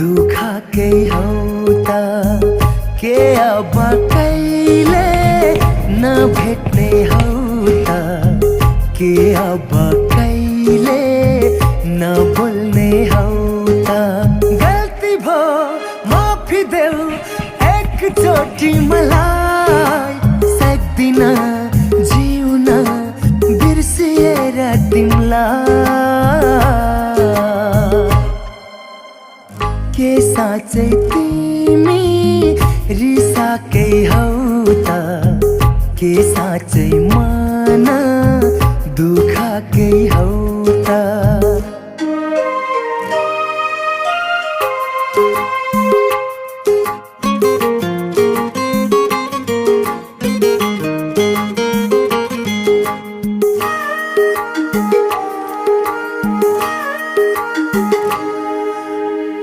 दुखाकै हौ त के अब कहिले नभेट्ने हौ त के अब कहिले नबोल्ने हौ त गल्ती भो माफी देऊ एकचोटि मलाई सक्दिन जिउन बिर्सिएर तिमलाई के साँच्चै तिमी रिसाकै हौ त के साँच्चै मन दुखाकै हौ त